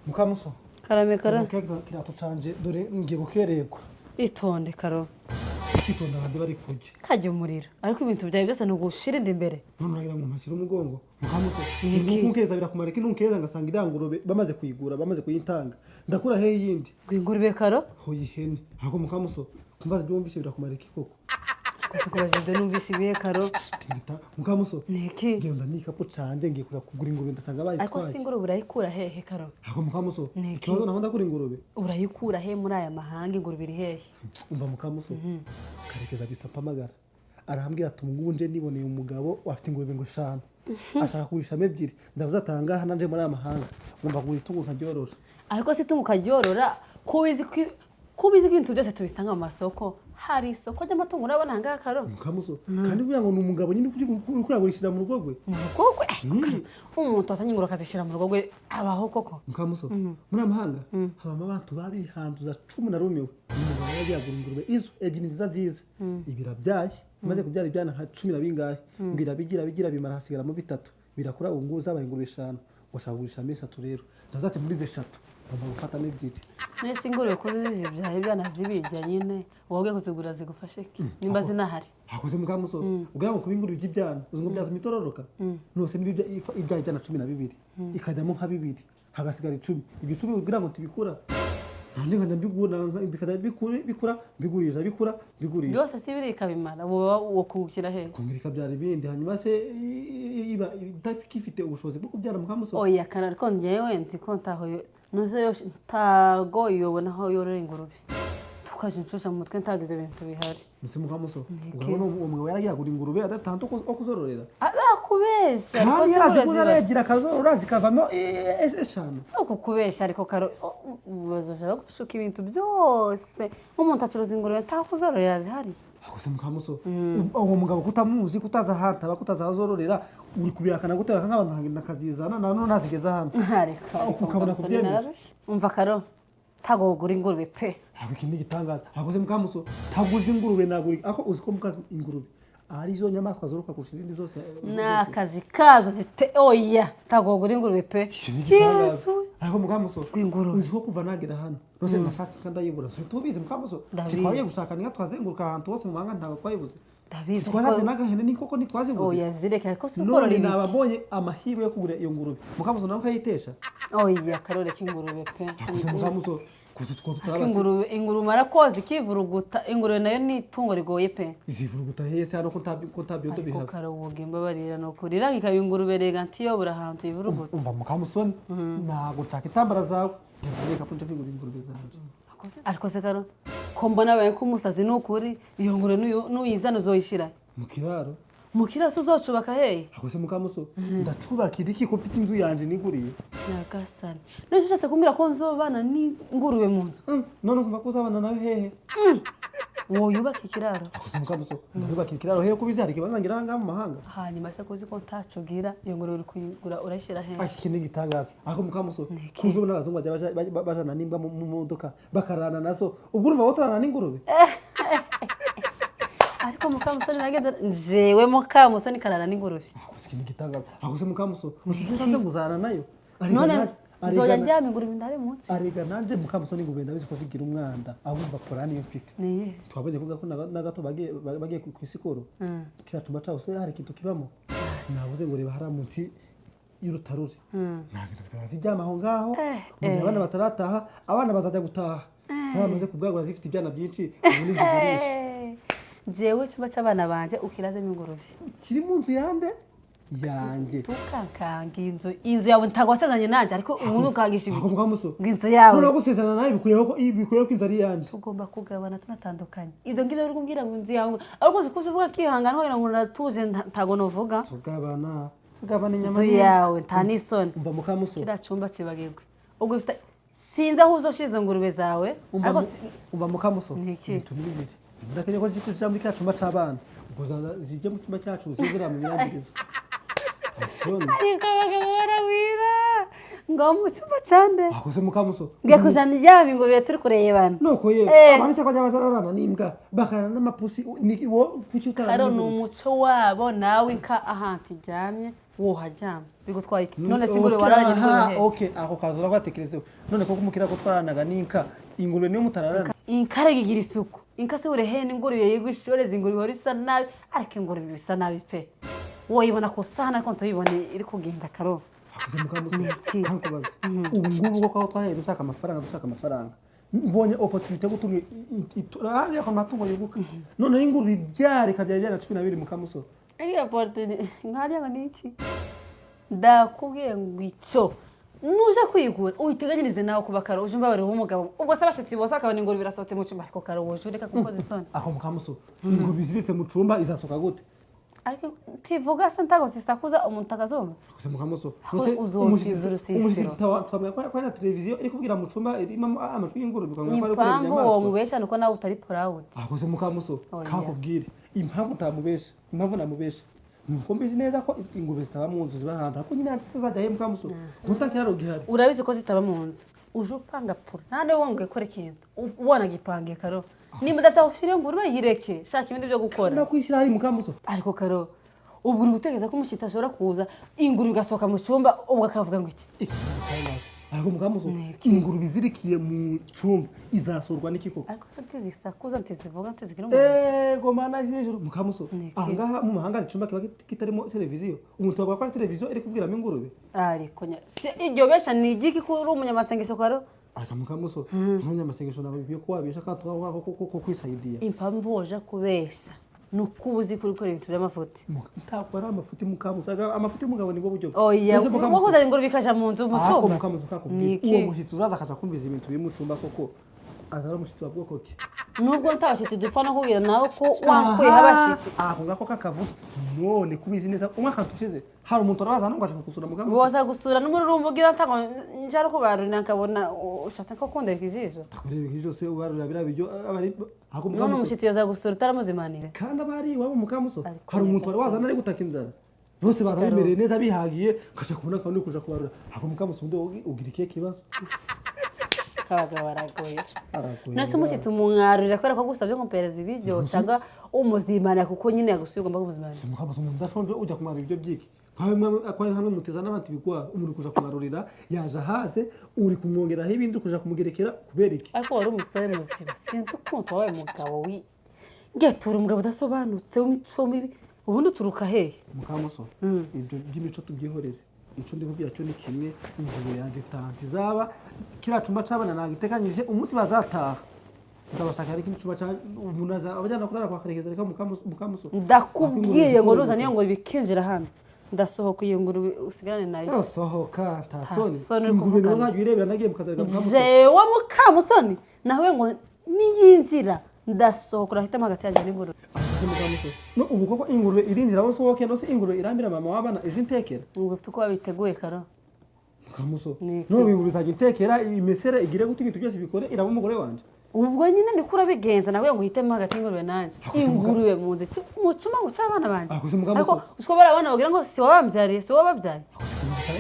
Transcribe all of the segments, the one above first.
Mukamuso. Karame kara. Kirato canje dore ngiye gukererwa. Itonde karo. Kwitonda abandi bari kurya. Kajya umuriro, ariko ibintu byawe byose ni ugushira inda imbere. None uragira ngo mpashyire umugongo, mukamuso? Ni iki? Ntunkeza birakumara iki? Ntunkeza ngasanga iriya ngurube bamaze kuyigura, bamaze kuyitanga, ndakura hehe iyindi? Ngo ingurube karo? Hoya, ihene. Ahubwo mukamuso, kumbaza ibyo wumvise birakumara iki koko? Gusa kubaza ibyo numvise ibihe karo? Tingita, mukamuso. Ni iki? Genda n'igikapu canje, ngiye kuja kugura ingurube, ndasanga Ariko bayitwaye. si ingurube, urayikura hehe karo? Ahubwo mukamuso, Ni iki? ikibazo naho ndakura ingurube. Urayikura he muri aya mahanga? Ingurube iri hehe? Umva mukamuso, Karekezi abita mpamagara, arambwira ati: "Ubu nje niboneye umugabo afite ingurube ngo eshanu, ashaka kugurishamo ebyiri." Ndavuze atanga nanje muri aya mahanga ngomba kugura itungo nkaryorora. Ariko se itungo ukaryorora, ko ubizi ko ibintu byose tubisanga mu masoko? Hari isoko ry'amatungo urabona aha ngaha karo? Mukamuso, kandi buriya ngo ni umugabo nyine uri kuyagurishiriza mu rugo rwe. Mu rugo rwe? Ariko karo, umuntu wazanye ingurube akazishyira mu rugo rwe abaho koko? Mukamuso, muri aya mahanga habamo abantu babihanduza cumi na rumiwe. Umugabo yagiye agura ingurube izo ebyiri nziza nziza, ibirabyaye, imaze kubyara ibyana nka cumi na bingahe, ngo irabigira bigira bimara, hasigaramo bitatu, birakura, ubu ngubu zabaye ingurube eshanu, ngo ashaka kugurishamo eshatu. Rero ndavuze ati muri izi eshatu ngomba gufatamo ebyiri. Nese ingurube ko zizibyaye ibyana zibirya nyine, wowe ugiye kuzigura zigufashe iki nimba zinahari? Hakoze mukamuso, ubwo ngo kuba ingurube ibyana, uzi ngo byatuma itororoka nose? Niba ibyaye ibyana 12, ikajyamo nka bibiri, hagasigara 10, ibyo 10 kugira ngo tubikura nanjye nkajya mbigura, bikajya bikura mbigurisha, bikura mbigurisha. Byose si biri ikabimara, wowe wokungukira he? Kongera ikabyara ibindi, hanyuma se iba idafite ubushobozi bwo kubyara, mukamuso? Oya kara, ariko njyewe nzi ko ntaho nuze ntago yobona aho yorora ingurube, tukaje nshusha mu mutwe, ntago ibyo bintu bihari. Mbese mukamuso, Niki? urabona uwo mugabo yaragiye agura ingurube adatanze uko kuzororera? Akubesha ariko. Kandi Si ingurube yaraziguze ziba arebye akazorora zikavamo eshanu. Ni ukukubesha ariko karo, bazoja bagushuka ibintu byose. Nk'umuntu acuruza ingurube ntaho kuzororera zihari? Gusa mukamuso, uwo mugabo kutamuzi, kutaza ahantu aba, kutaza aho azororera, uri kubihakana gute? Nk'abantu nkagenda akazizana na none ntazigeze hano. Ariko ariko Ukabona Mukamusoni, kubyemera. nararushe. Umva karo, ntago wogura ingurube pe. Ntabwo iki ni igitangaza. Hakoze mukamuso, taguze ingurube nagura. Ako uzi ko mukazi ingurube arizo nyamaswa zoroka kurusha izindi zose? Ni akazi kazo zite. Oya, ntago wogura ingurube pe. Iki ni igitangaza. Yesu. Ariko mukamuso, Ingurube. uzi ko kuva nagera hano rwose nashatse inka ndayibura? Si tubizi mukamuso? Ndabizi. Twagiye gushaka inka, twazenguruka ahantu hose mu mahanga, ntabwo twayibuze. Ndabizi. Twaraze Ariko n'agahene n'inkoko ntitwazibuze. Oya, zireke. Ariko si ukorora None ibiki? naba mbonye amahirwe yo kugura iyo ngurube, mukamuso, nawe ukayitesha? Oya karo, reka ingurube pe. Gusa mukamuso, kuko two Ariko tutarabasi. ingurube umara koza ikivuruguta. Ingurube nayo ni itungo rigoye pe. Izivuruguta hese hano ko nta byondo Ariko bihaba? karo, woga imbabarira, ni ukuri iranga ikaba ingurube rega, ntiyobora ahantu yivuruguta. Umva mukamusoni, ntabwo nshaka intambara zawe. Genda reka ko nje kwigura ingurube zanje. Ariko se karo, ko mbona abaye nk'umusazi? Ni ukuri, iyo ngurube nuyizana uzoyishira Mu kiraro. Mu kiraro se uzocubaka hehe? Ako se mukamuso, ndacubakira iki ko mfite inzu yanje niguriye? Nyagasani, none ushatse kumbwira ko nzobana n'ingurube mu nzu? None kumva ko uzabana nawe hehe? Wowe yubaka ikiraro. Ako se mukamuso, ndubakira ikiraro hehe ko bizari ikibanza ngira aha ngaha mu mahanga? Hanyuma se kuzi ko ntaco ugira, iyo ngurube uri kuyigura urayishyira hehe? Aki iki ni igitangaza. Ako mukamuso, Niki? kujo n'abazungu bajya bajana n'imbwa mu modoka bakarana nazo, ubwo urumva wotarana n'ingurube? Ariko mukamusoni nagenda jewe mukamusoni karara n'ingurube. Ako se iki ni igitangaza. Ako se mukamuso, usize ngo uzana nayo? Arega None nzoya ndyama ingurube indare munsi? Arega nanje mukamusoni, ingurube ndabizi ko zigira umwanda, ahubwo bakora niyo mfite. Niye? Twabonye kuvuga ko na gato bagiye ku isikoro, kiriya cumba caho se hari ikintu kibamo? Nabuze ngo reba hariya munsi y'urutarure. Nagenda ziryama aho ngaho mu gihe abana batarataha. Abana bazajya gutaha zamaze kubwagura, zifite ibyana byinshi, ubu nizigurisha. Jewe icyumba cy'abana banje ukirazemo ingurube? Kiri mu nzu yande yanjye. Tukankanga inzu yawe, ntabwo wasezeranye nanjye, ariko umuntu ukangisha Aho ibiki mukamuso, ngo inzu yawe? Noneho gusezerana nawe bikuyeho ko inzu ari iyanjye? Tugomba kugabana tunatandukanye. Ibyo ngibyo uri kumbwira ngo inzu yawe, ariko uzi ko uje uvuga akihangana kugira ngo natuje, ntago nuvuga. Tugabana inyama Inzu n'iyo. yawe, nta n'isoni? Umva mukamuso. Kiriya cyumba kibagirwe. Ubwo ufite, sinzi aho uzoshira izo ngurube zawe. Umva Ariko umva mukamuso. Ni iki? Ibintu ni bibiri. Ndakeneye ko zikuja muri kiriya cumba c'abana, ubwo zijye mu cyumba cyacu, zizira mu mirambirizo. Asoni. Ariko abagabo baragwira. Ngo mu cyumba cyande. Akoze mukamuso. Ngiye kuzana iryama ingurube turi kurebana. Nuko ye Eh. abantu cyangwa bazararana n'imbwa, bakarana n'amapusi, ni wo kuki utarana Karo ni n'ingurube? umuco wabo. Nawe inka ahantu iryamye woharyama bigutwaye iki? None se ingurube Okay, wararanye aha, n'ingurube he? okay, ako kaza uragatekerezeho. None koko umukira ko twararanaga n'inka, ingurube niyo mutararana? Inka rega igira isuku. Inka se urehe n'ingurube yigwa ishoreza? Ingurube ihora isa nabi, ariko ingurube iba isa nabi pe. Woyibona ku sahani ariko ntuyibone iri kugenda, Karo. Akoze mukamuso. Ni iki? Nkubaze, ubu ngubu koko aho twahereye dushaka amafaranga, dushaka amafaranga, mbonye opportunity yo gutunga ariya amatungo yunguka, noneho ingurube ibyara ikabyara ibyana 12, mukamuso. Iyo opportunity nkariya ngo ni iki? Ndakubwiye ngo icyo nuza kwigura uyiteganyirize nawe kuba, Karo. Uje umbabarira w'umugabo, ubwo se abashyitsi bose bakabona ingurube irasohotse mu cyumba? Ariko Karo, wuje ureka kukoza isoni. Aho mukamuso, ingurube iziritse mu cumba izasohoka gute? Ariko tivuga se, ntago zisakuza umuntu akazumva. Akoze mukamuso. Aho uzokiza urusisiro. Umushyitsi twamenya ko ari na televiziyo iri kubwira mu cumba irimo amajwi y'ingurube, ukamenya Ni ko ari kureba impamvu uwo inyamaswa. mubeshya nuko nawe utari proud. Akoze mukamuso. Oya. Kakubwire impamvu utamubesha. Impamvu namubesha ni uko mbizi neza ko ingurube zitaba mu nzu, ziba hanze. Ariko nyine hanze se zajya he, mukamuso, ntutakiraro gihari? Urabizi ko zitaba mu nzu, uje upanga pura nta niwe wongeye gukora ikintu ubona gipangiye. Karo, nimba udafite aho ushyira iyo ngurube, yireke, shaka ibindi byo gukora. No kwishyira hari, mukamuso. Ariko Karo, ubu uri gutekereza ko umushyitsi ashobora kuza ingurube igasohoka mu cyumba, ubwo akavuga ngo iki? Ariko mukamuso, Ni iki? ingurube izirikiye mu cyumba izasurwa n'iki koko? Ariko se ntizisakuza, ntizivuga, ntizigira umuntu? Ego mana hejuru, mukamuso. Ni iki? Ahangaha mu mahanga hari icyumba kiba kitarimo televiziyo, umuntu bavuga ko ari televiziyo iri kubwiramo ingurube. Ariko se iryo besha ni igiki ko uri umunyamasengesho, Karo? Ariko mukamuso, nk'umunyamasengesho ntabwo bikwiye ko wabesha kandi tuba ko kwisayidiya. Impamvu woje kubesha ni uko uba uzi kuri gukora ibintu by'amafuti. Ntabwo ari amafuti, mukamuso. Amafuti y'umugabo nibwo buryo bwe. Oya. Mbese mukamuso, Wo kuzana ingurube ikaja mu nzu, mu ariko cyumba? mukamuso, Ni kakubwira iki? uwo mushyitsi uzaza akaja kumviza ibintu biri mu cyumba koko, aza ari umushyitsi wa bwoko ki? Nubwo nta bashyitsi dupfa no kubwira nawe ko wakuyeho abashyitsi. Ako ngako kakavuga none kubizi neza, umwaka tushize hari umuntu arabaza hano ngo ashaka gusura mukamuso. Boza gusura n'umururumba ugira, ntabwo nja no kubarurira nkabona ushatse ko kundeka ijisho. Kureba iki cyose ubarurira biriya biryo aba ari ako None mukamuso. umushyitsi yoza gusura utaramuzimanira? Kandi aba ari iwabo, mukamuso. Ariko Hari umuntu wari wazana ari gutaka inzara, bose baza Karo. bimereye neza bihagiye, ukaja kubona kandi kuja kubarura. Ako mukamuso, undi ugira ikihe kibazo? Abagabo baragoye. Aragoye. Nase umushyitsi umumwarurira kubera ko agusabye ngo mpereza ibiryo, cyangwa umuzimanira kuko nyine yagusuye ugomba kumuzimanira? Si mukamuso, umuntu udashonje ujya kumwara ibiryo byiki? Nkawe ko ari hamwe muteza n'abandi ibigwara, umuntu kuja kumwarurira yaje ahase, uri kumwongeraho ibindi, uri kuja kumugerekera kubera iki? Ariko wari umusore muzima, sinzi ukuntu wabaye umugabo wi ngetura umugabo udasobanutse w'imico mibi. Ubundi uturuka hehe? Mukamuso, ibyo by'imico tubyihorere. Icyo ndi kubwira cyo ni kimwe: ingurube yanjye ifite ahantu izaba. Kiriya cumba c'abana ntabwo iteganyije. Umunsi bazataha ndabashaka, ariko ikindi cumba ca umuntu aza abajyana kurara kwa Karekezi. Reka mukamuso, mukamuso. Ndakubwiye ngo nuzana iyo ngurube ikinjira hano, ndasohoka, iyo ngurube usigarane nayo. Sohoka, nta Nta soni. soni uri Ingurube niwe kuvugana. uzajya uyirebera nagiye mukazareka, mukamuso. Jewe mukamusoni nawe ngo niyinjira ndasohoka, urahitamo hagati yanjye n'ingurube. Akoze mukamuso, no ubu koko ingurube irinjira aho usohoke? No se ingurube irambira mama w'abana ejo intekera? Ngo ufite uko wabiteguye, Karo. Mukamuso, Ni iki? no ingurube izajya intekera, imesere, igire gute, ibintu byose bikore, iraba umugore wanje. Ubwo nyine niko urabigenza nawe ngo uhitemo hagati y'ingurube nanjye. Akoze muka- Ingurube mu nzu mu cyumba ngo cy'abana banjye. Akoze mukamuso. Ariko usiko bari abana bagira ngo si wabambyariye, si wababyaye.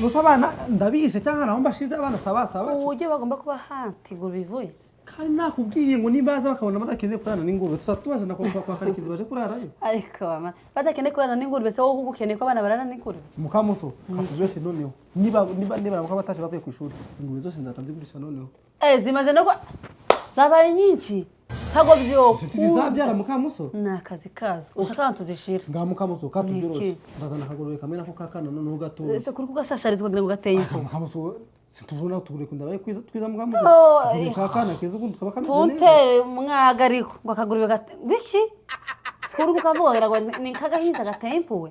Nuko abana ndabishe cyangwa naho mbashize abana saba saba. Uburyo bagomba kuba hanti ingurube ivuye. Kandi nakubwiye ngo nimbaza bakabona badakeneye kurarana n'ingurube, tuzaba tubazana kwa Karekezi baje kurarayo. Ariko mama, badakeneye kurarana n'ingurube se, wowe ahubwo ukeneye ko abana bararana n'ingurube? Mukamuso, katubeshe noneho, niba baramuka batashe bavuye ku ishuri, ingurube zose nzata nzigurisha noneho. Eh, zimaze no kuba zabaye nyinshi, ntabwo Inshuti byokunda. zizabyara, mukamuso. Ni akazi kazo, ushaka ahantu tuzishira. Ngaha mukamuso, katubyoroshe. Ni iki? Ndazana akagurube kamwe nako kakana noneho gatoya. Ese kuri kugasasharizwa kugira ngo gateye impu? Mukamuso, situjuna tugure kunda kwiza twiza, mukamuso. Oh, Akagurube kakana keza ubundi kaba kameze neza. Tuntere umwaga, ariko ngo akagurube gate biki? Sikuri kukavuga ngira ngo ni nk'agahinja gateye impuhwe.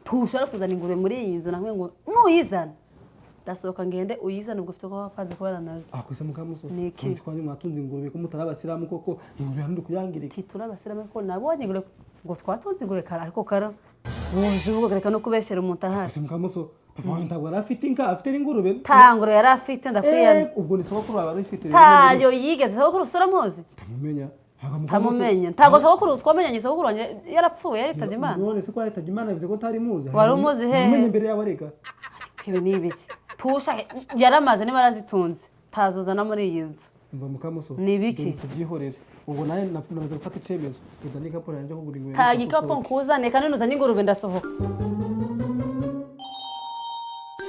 Tushobora kuzana ingurube muri iyi nzu nawe ngo nuyizana ndasohoka ngende uyizane, ubwo ufite uko wapanze kubana nazo. Akwise mukamuso. Ni iki? Nzi kwanyu mwatunze ingurube, ko mutari abasilamu koko, ingurube hano kuyangirika? Titura abasiramu, ariko nabonye ingurube ngo twatunze ingurube kara, ariko kara wuje uvuga, reka no kubeshyera umuntu ahari. Akwise mukamuso, papa wawe ntabwo yari afite inka, afite n'ingurube? Nta ngurube yari afite, ndakwiyamye. Eh, ubwo ni sogokuru wawe arifite? Tayo yigeze. Sogokuru usura muzi? Tamumenya. Ntabwo mukamuso. Ntamumenya, ntabwo sogokuru twamenyanye. Sogokuru wanjye yarapfuye, yaritabye Imana. None se ko yaritabye Imana bivuze ko ntari muzi? Wari umuzi hehe? Mumenye mbere yawe reka. Ariko ibi ni ibiki? Tusha yaramaze niba arazitunze, tazuzana muri iyi nzu. Mva mukamuso. Ni ibiki? Dore tubyihorere. Ubwo nawe namaze gufata icyemezo, ngenda n'igikapu yanjye kugura ingurube. Ta gikapu nkuzane, kandi nuzanye ingurube ndasohoka.